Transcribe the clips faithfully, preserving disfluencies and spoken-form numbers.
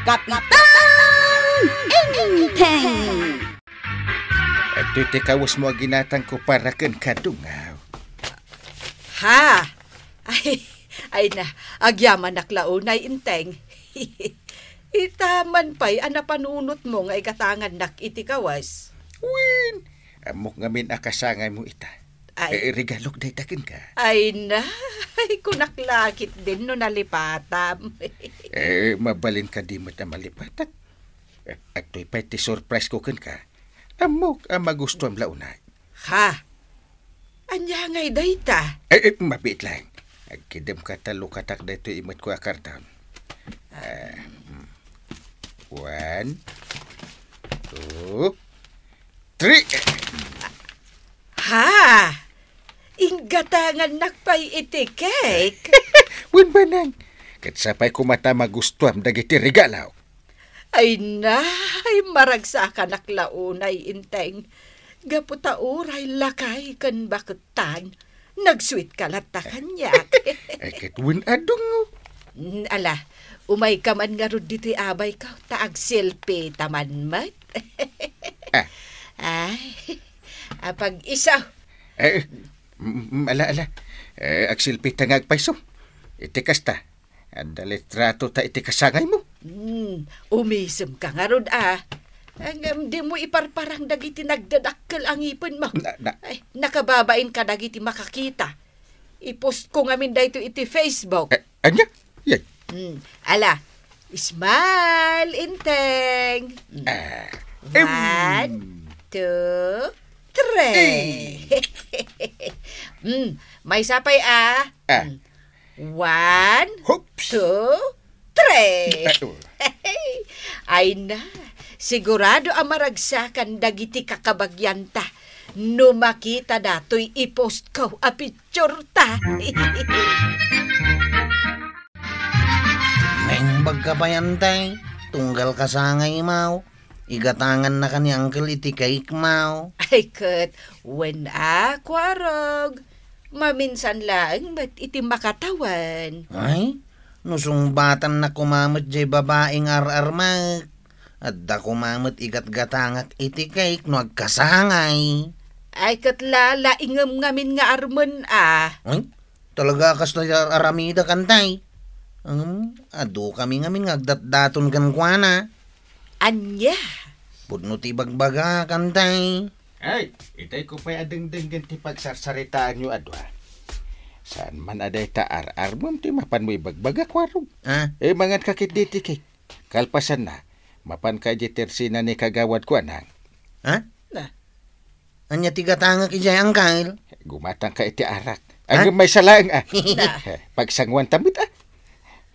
Kapitan Enteng! Adtoy ti kawesmo a ginatangko para kenka, dungaw. Ha? Ay, ay na, agyamanak la unay, Enteng. Ita man pay a napanunotmo nga igatangannak iti kawes. Wen, ammok ngamin a kasangaymo ita. Ay. Eh, regalok dayta kenka. Ay na, ay, kunak la ketdin no nalipatam. Eh, mabalin kadi met a malipatak. Eh, adtoy pay ti surprise ko kenka. Ammok a magustuam la unay. Ha? Ania ngay dayta? Eh, eh, mabiit laeng. Agkidemka ta lukatak daytoy imetko a kardon. Ah, hmm. One, two, three. Ha? Inggatangannak pay iti cake? Wen, banag. Ket sapay koma ta magustuam dagiti regalo. Ay na, ay, maragsakanak la unay, Enteng. Gapu ta uray lakay ken baketan, nagsuitka latta kaniak. Ay, ket wen a, dungaw. Mm, ala, umayka man ngarud ditoy abayko, ta agselfie ta man met. Ah. Ay, apag-iso. Eh, mm, ala, ala. Eh, agselfie ta nga agpayso. Iti kasta, adda litrato ta iti kasangaymo. Hmm, umisemka ngarud a. Ngem dimo iparparang dagiti nagdadakkel a ngipenmo. Na, na. Ay, nakababain kadagiti makakita. I-post ko ngamin daytoy iti Facebook. Eh, ania? Yay. Hmm, ala, smile, Enteng. Hmm. Ah, em. One, two, three. Eh. Hmm, maysa pay a. Ah. Hmm. One, Hoops. Two, three. Ah, oh. Ay na, sigurado a maragsakan dagiti kakabagianta no makita datoy i-post ko a picture ta. Naimbag ka pay, Enteng, tunggal kasangaymo. Igatangannaka ni Uncle iti cake mo. Ay, ket, wen a, Kuarog. Maminsan laeng met iti makatawen. Ay, no sungbatanna koma met jay babai nga ar-armek, adda koma met igatgatangak iti cake no agkasangay. Ay, ket lalaingem ngamin nga armen a. Ay, talaga kasta ti ar-aramidek, Enteng. Ngem, adu kami ngamin nga agdatdaton kenkuana. Ania? Pudno ti ibagbagak, Enteng. Ay, itay ko pay a dengdenggen ti pagsarsaritaanyo a dua. Saan man a dayta ar-armem ti mapanmo ibagbaga, Kuarog. Ah? Eh, mangan ka ketdi ti cake. Kalpasanna, mapanka idiay tersina ni Kagawad Kuanang. Ha? Na. Ania ti gatangek idiay, Uncle? Gumatangka iti arak. Ha? Ay, maysa laeng, ah. Na. Pagsanguanta met, ah.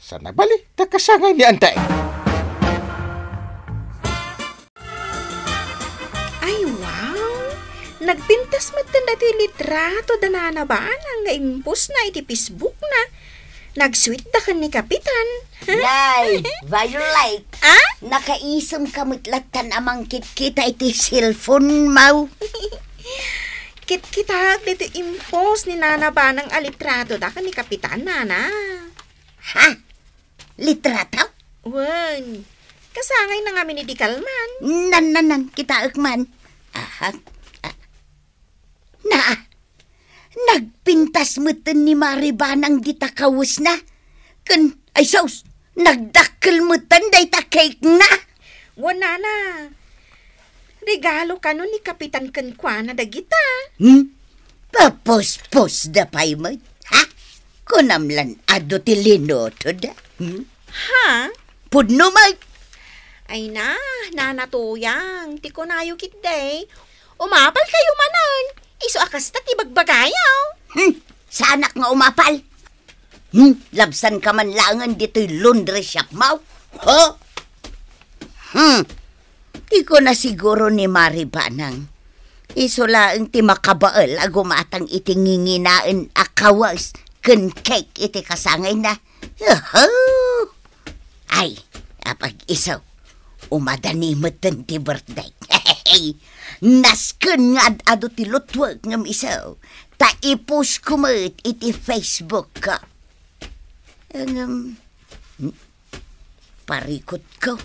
Sana bali, ta kasangay ni Enteng. Ay, wow! Nagpintas met daytoy litrato da Nana Banang nga impostna iti Facebookna. Nagsuitda ken ni Kapitan. Yay! Violet! Ah? Nakaisemka met lattan a mangkitkita iti cellphone mo. Kitkitaek daytoy impost ni Nana Banang a litrato da ken ni Kapitan, Nana. Ha? Litrato? Wen, kasangayna ngamin idi kalman. Nan, nan, nan, kitaek man. Aha. Ah. Na, nagpintas metten ni Mari Banang dita kawesna. Ken, ay sus, nagdakkel metten dayta cake na. Wen, Nana, regalo kano ni Kapitan kenkuana dagita. Hmm? Papuspos da pay met, ha? Kunam lan adu ti linutoda. Hmm? Ha? Pudno met. Ay na, Nana Tuyang, ti kunayo ketdi. Umapalkayo manen. Isu a kasta ti bagbagayo. Hmm, saanak nga umapal. Hmm, labsanka man laengen ditoy laundry shop mo. Ho? Hmm. Ti kuna siguro ni Mari Banang, isu laeng ti makabael a gumatang iti nginginaen a kawes ken cake iti kasangayna. Yuhu! Ay, apag-isu, umadani metten ti birthday. Nasken nga ad-adu ti lutwek ngem isu, ta i-post ko met iti Facebook ko. Ngem, Parikutko.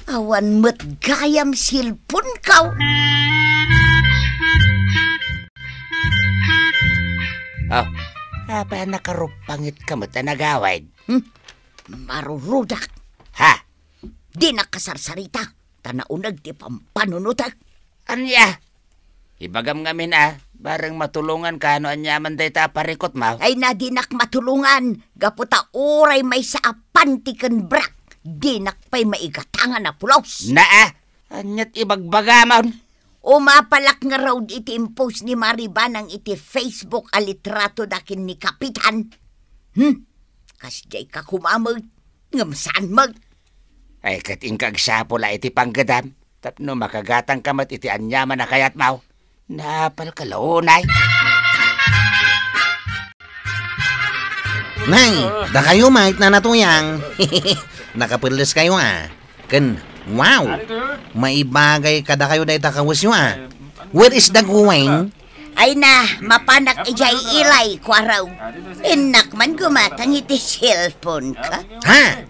Awan met gayam cellphoneko. Oh, apay a nakarupangetka met a nagawid? Hmm? Marurudak. Ha? Dinak kasarsarita, ta nauneg ti pampanunotek. Ania? Ibagam ngamin a, bareng matulonganka no aniaman dayta a parikutmo. Ay na, dinak matulongan, gapu ta uray maysa a panti ken brak, dinak pay maigatangan a pulos. Naa, aniat ibagbagamon? Umapalak ngarud iti impost ni Mari Banang iti Facebook a litrato da ken ni Kapitan. Hmm? Kasdiay ka kumamet, ngem saan met? Ay, ket inka agsapul a iti panggedam, tapno makagatangka met iti aniaman a kayatmo. Napalka la unay. Nay, dakayo met, Nana Tuyang. Nakaperleskayo a. Ken, wow! Maibagay kadakayo dayta kawesyo a. Where is the going? Ay na, mapanak idiay ilay, kuaraw. Innak man gumatang iti cellphoneko. Ha?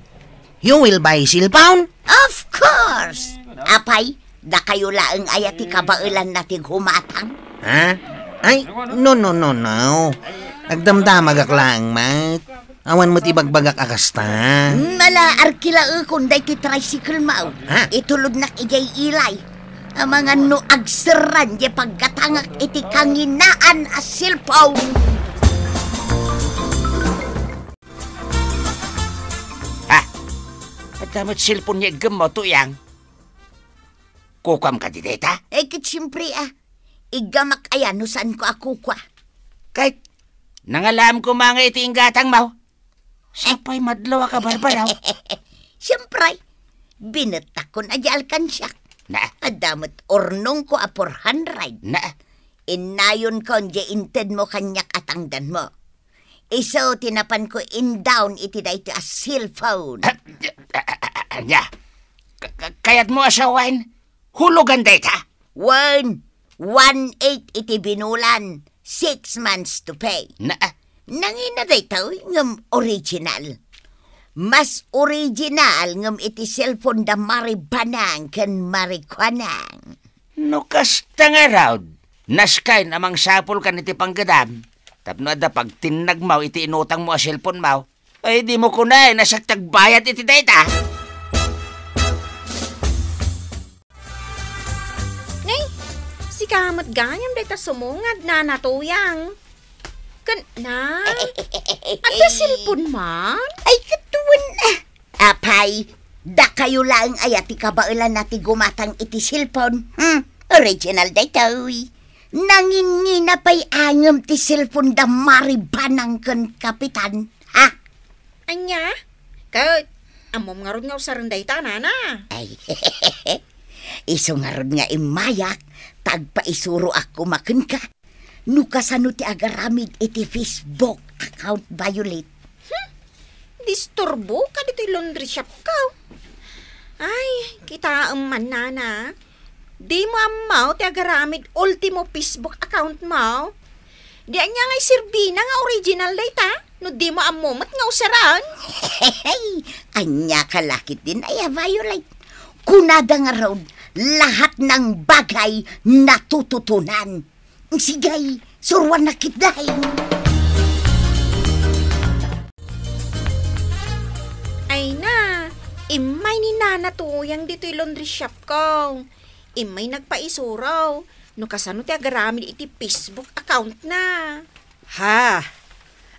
You will buy cellphone? Of course! Apay, dakayo laeng aya ti kabaelanna ti gumatang? Ha? Ay, no, no, no, no. Agdamdamagak laeng met. Awan met ibagbagak a kasta. Hmm, ala, arkilaekon daytoy tricycle mo. Ha? Itulodnak idiay ilay. Amangan no agserran diay paggatangak iti kanginaan a cellphone. Ha? Adda met cellphone nga iggemmo, Tuyang? Kukuam kadi dayta? Eh, ket siempre, a. Iggamak aya no saanko a kukua. Ket, nangalaam koma nga iti inggatangmo. Sapay madlaw a kabarbaraw. Siempre, binettakon a di alkansiak. Na? Adda met urnongko a four hundred. Na? Innayonkon diay intedmo kaniak a tangdanmo. Isu ti napanko indawn iti daytoy a cellphone. Ah, ah, ah, ah, ania? Ka-, ka-, kayatmo a sawen? Hulogan dayta? Wen, one eight iti binulan, six months to pay. Na, ah. Nangina daytoy ngem original. Mas original ngem iti cellphone da Mari Banang ken Mari Kuanang. No kasta ngarud, naskayen a mangsapulkan iti panggedam, tapno adda pagtinnagmo iti inutangmo a cellphonemo. Ay, dimo kunay, nasak ti agbayad iti dayta. Nay, sika met gayam dayta sumungad, Nana Tuyang. Ken, na? Adda cellphone man? Ay, ket wen, ah. Apay, dakayo laeng aya ti kabaelanna ti gumatang iti cellphone? Hmm? Original daytoy. Nangingina pay a ngem ti cellphone da Mari Banang ken Kapitan, ha? Ania? Ket, ammom ngarud nga usaren dayta, Nana? Ay, isu ngarud nga immayak, ta agpaisuroak koma kenka. No kasano ti agaramid iti Facebook account, Violet? Hmm? Disturbo ka ditoy laundry shop ko. Ay, kitaem man, Nana. Dimo ammo ti agaramid ultimo Facebook account mo? Di ania nga iserbina nga original dayta? No dimo ammo met nga usaren? Ania ka la ketdin aya, Violet? Kunada ngarud, lahat ng bagay natututunan. Sige, suruannak ketdi. Ay na, immay ni Nana Tuyang ditoy laundry shop ko. Immay nagpaisuro no kasano ti agaramid iti Facebook account na. Ha?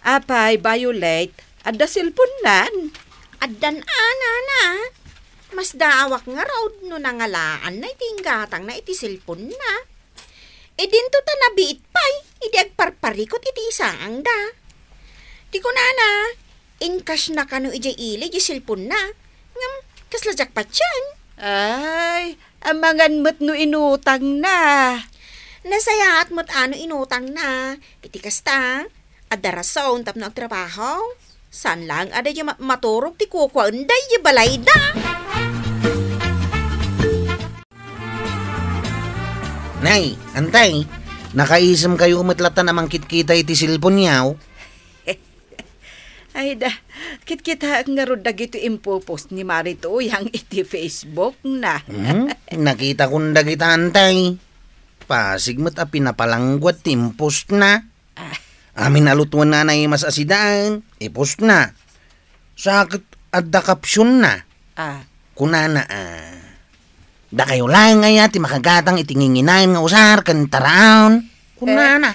Apay, Violet, adda cellphone nan? Addan a, Nana. Masdaawak ngarud no nangalaanna iti inggatangna iti cellphone na. Idinto ta nabiit pay idi agparparikut iti isaangda. Ti kunana, in-cash na kano idiay ili di cellphone na. Ngem, kasla jackpot yan. Ay, amangan met no inutangna. Nasayaat met a no inutangna. Iti kasta, adda rason tapno agtrabaho. Saan laeng a daydi ma-, maturog ti kukuaenda idiay balayda. Nay, antay, nakaisem kayo met latta a mangkitkita iti cellphone yaw? Ay da, kitkitaek ngarud dagitoy impopost ni Mari Tuyang iti Facebook na. Hmm, nakitakon dagita, antay. Pasig met a pinapalangguat ti impost na. Ah. Amin a lutuenna a naimas a sidaen, ipost na. Sa ket adda caption na. Ah. Kunana, ah, "Dakayo laeng aya ti makagatang iti nginginaen nga usar ken taraon?" Kunana.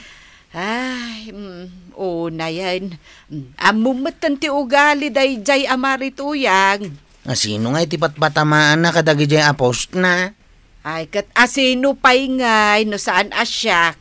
Eh, ay, mm, unayen. Mm, ammom metten ti ugali daydiay a Mari Tuyang. Asino ngay ti patpatamaanna kadagijay a post na? Ay, ket asino pay ngay no saan a siak?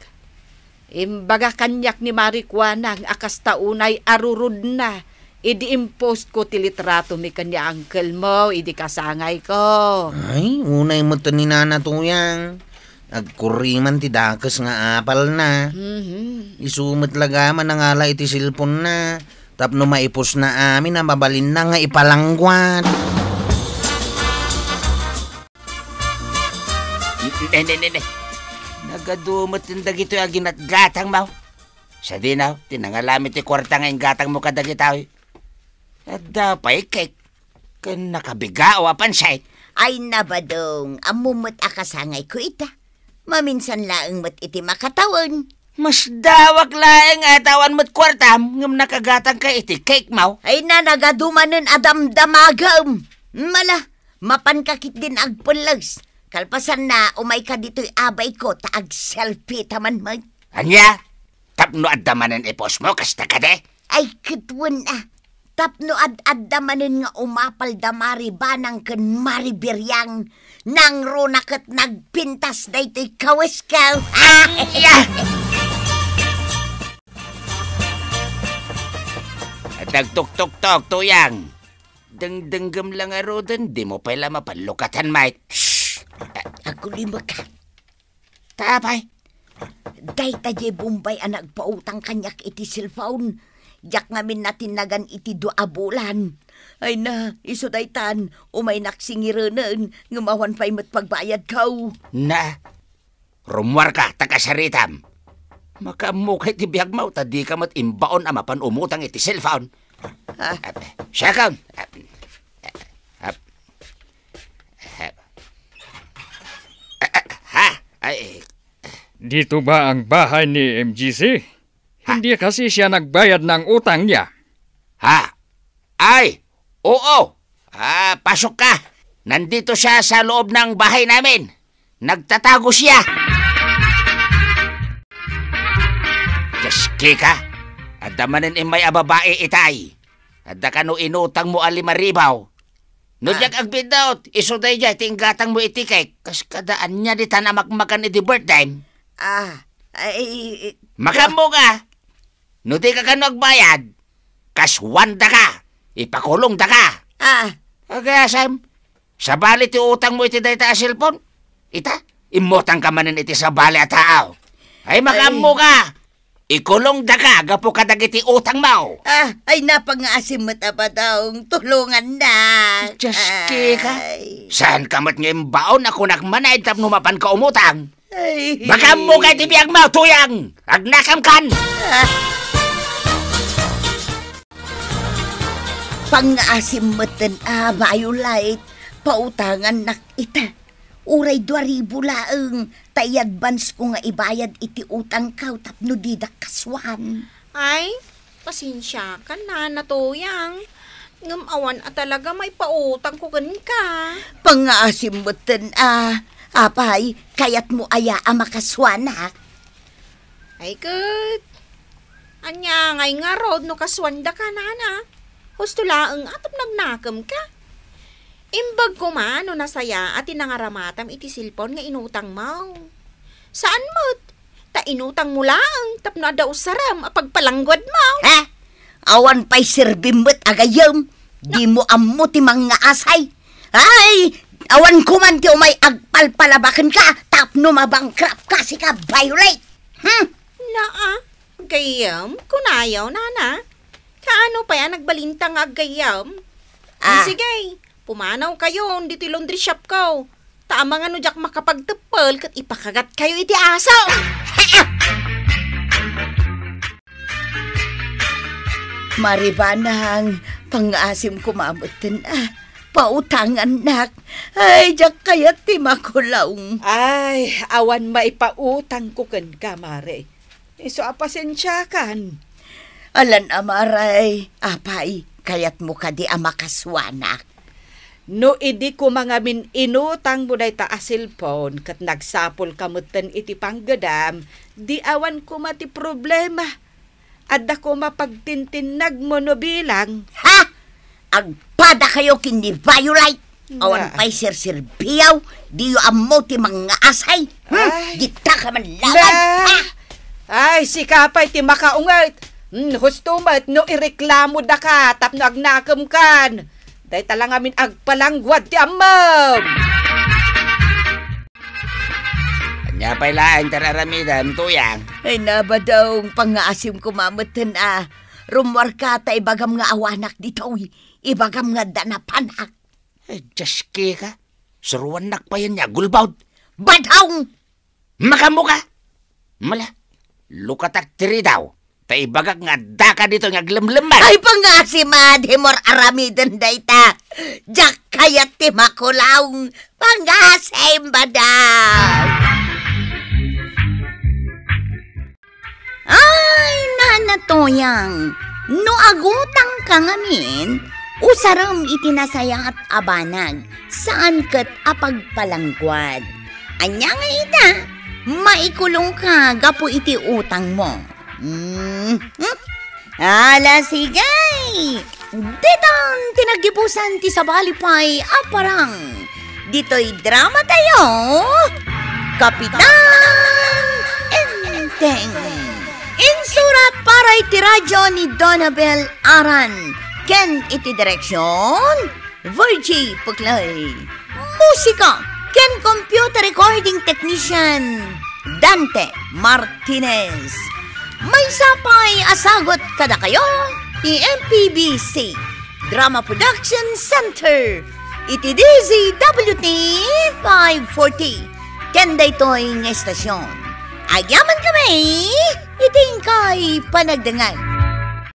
Imbaga kaniak ni Mari Kuanang a kasta unay a rurudna idi impostko ti litratomi ken ni uncle mo idi kasangayko. Ay, unay met ni Nana Tuyang. Agkurriman ti dakes nga apalna. Mhm. Isu met laga manangala iti cellphone-na tapno maipostna amin a mabalinna nga ipalangguat. Ne, ne, ne, ne. Nagadu met dagitoy a ginatgatangmo. Sadino ti nangalami ti kuarta nga inggatangmo kadagitoy? Adda pay cake. Ken nakabigao a pansit. Ay, nabadong, ammom met a kasangayko ita. Maminsan laeng met iti makatawen. Masdawak laeng a tawan met kuartam, ngem nakagatangka iti cake-mo. Ay na, nagadu manen a damdamagem. Mala, mapanka ketdin agpelles. Kalpasanna, umayka ditoy abayko ta agselfie ta man met. Ania? Tapno adda manen i-post-mo, kasta kadi? Ay, ket wen a. Tapno ad-adda manen nga umapal da Mari Banang ken Mari Biriang, nangruna ket nagpintas daytoy kawisko. Ania? Nagtuktuktok, Tuyang. Dengdenggem la ngaruden, dimo pay la mapan lukatan, Mike. Shh! Agkulimekka. Ta apay? Dayta diay Bombay a nagpautang kaniak iti cellphone. Diak ngamin natinnagan iti dua a bulan. Ay na, isu daytan, umaynak singirenen, ngem awan pay met pagbayadko. Na, rummuarka, ta kasaritam. Makaammoka iti biagmo, ta dika met imbaon a mapan umutang iti cellphone. Ah. Siakon. Ha? Ay. Dito ba ang bahay ni M G C? Ha? Hindi kasi siya nagbayad ng utang niya. Ha? Ay, oo. Ah, pasok ka. Nandito siya sa loob ng bahay namin. Nagtatago siya. Diyos, Kika, adda manen immay a babae itay. Adda kano inutangmo a lima ribu. No Ah. diak agbiddut, isu daydiay ti inggatangmo iti cake. Kas kada ania ditan a makmakan iti birthday. Ah, ay, Makaammoka. No dika kano agbayad, kasuandaka, ipakulongdaka. Ah. Agasem, sabali ti utangmo iti dayta a cellphone. Ita, immutangka manen iti sabali a tao. Ay, Ay. makaammoka. Ikulongdaka gapu kadagiti utangmo. Ah, ay, napangaasim met a badong, tulongannak. Diyos, Kika. Ay. Saanka met nga imbaon a kunak man a tapno mapanka umutang? Ay. Makaammoka iti biagmo, Tuyang! Agnakamkan! Ah. Pangngaasim metten a, Violet, pautangannak ita. Uray dua ribu laeng, ta i-advance ko nga ibayad iti utangko tapno didak kasuan. Ay, pasensiakan, Nana Tuyang. Ngem awan a talaga maipautangko kenka. Pangngaasim metten a, apay, kayatmo aya a makasuanak? Ay ket, ania ngay ngarud no kasuandaka, Nana? Husto laeng a tapno agnakemka. Imbag koma no nasayaat ti nangaramatam iti cellphone nga inutangmo. Saan met, ta inutangmo laeng tapno adda usarem a pagpalangguadmo. Ha? Awan pay serbim met a gayyem. Dimo ammo ti mangngaasim. Ay, awan koman ti umay agpalpalaba kenka tapno mabankrupt ka, sika, Violet. Hmm? Naa, gayyem, kunayo, Nana. Kaano pay a nagbalinta nga aggayyem? Ah. Sige, pumanawkayon ditoy laundry shop ko. Ta amangan no diak makapagteppel ket ipakagatkayo iti aso. Maribanang, pangngaasim koma metten a. Pautangannak. Ay, diak kayat ti makulaw. Ay, awan maipautangko kenka, Mare. Isu a pasensiakan. Alan a, Mare, apay, kayatmo kadi a makasuanak? No idi koma ngamin inutangmo dayta a cellphone ket nagsapulka metten iti panggedam, di awan koma ti problema. Adda koma pagtintinnagmo no bilang. Ha? Agpadakayo ken ni Violet? Awan pay serserbiaw, diyo ammo ti mangngaasay. Hmm? Ay. Ditak a manlawan. Ba? Ha? Ay, sika pay ti makaunget. Hmm, husto met no ireklamodaka tapno agnakemkan. Dayta la ngamin agpalangguad ti ammom. Ania pay laeng ti ar-aramidem, Tuyang? Ay, Badong, pangngaasim koma metten a. Rummuarka ta ibagam nga awanak ditoy. Ibagam nga adda napanak. Eh, Diyos kika. Suruannak pay ania, gulbaw. Badong! Makaammoka! Mala, lukatak ti ridaw, ta ibagak nga addaka ditoy nga aglemlemmeng. Ay, pangngaasim a, dimo ar-aramiden dayta. Diak kayat ti makulaw. Pangngaasim, Badong. Ay, Nana Tuyang, no agutangka ngamin, usarem iti nasayaat a banag, saan ket a pagpalangguad. Ania nga ita, maikulongka gapu iti utangmo. Mm, hmm? Ala, sige! Ditan ti naggibusan ti sabali pay a parang. Ditoy drama tayo, Kapitan Enteng. Insurat para iti radyo ni Donabel Aran ken iti direksyon, Virgie Puclay. Musika ken computer recording technician, Dante Martinez. Maysa pay a sagut kadakayo ti M P B C Drama Production Center iti D Z W T five forty ken daytoy nga estasyon. Agyaman kami iti inkay panagdengngeg.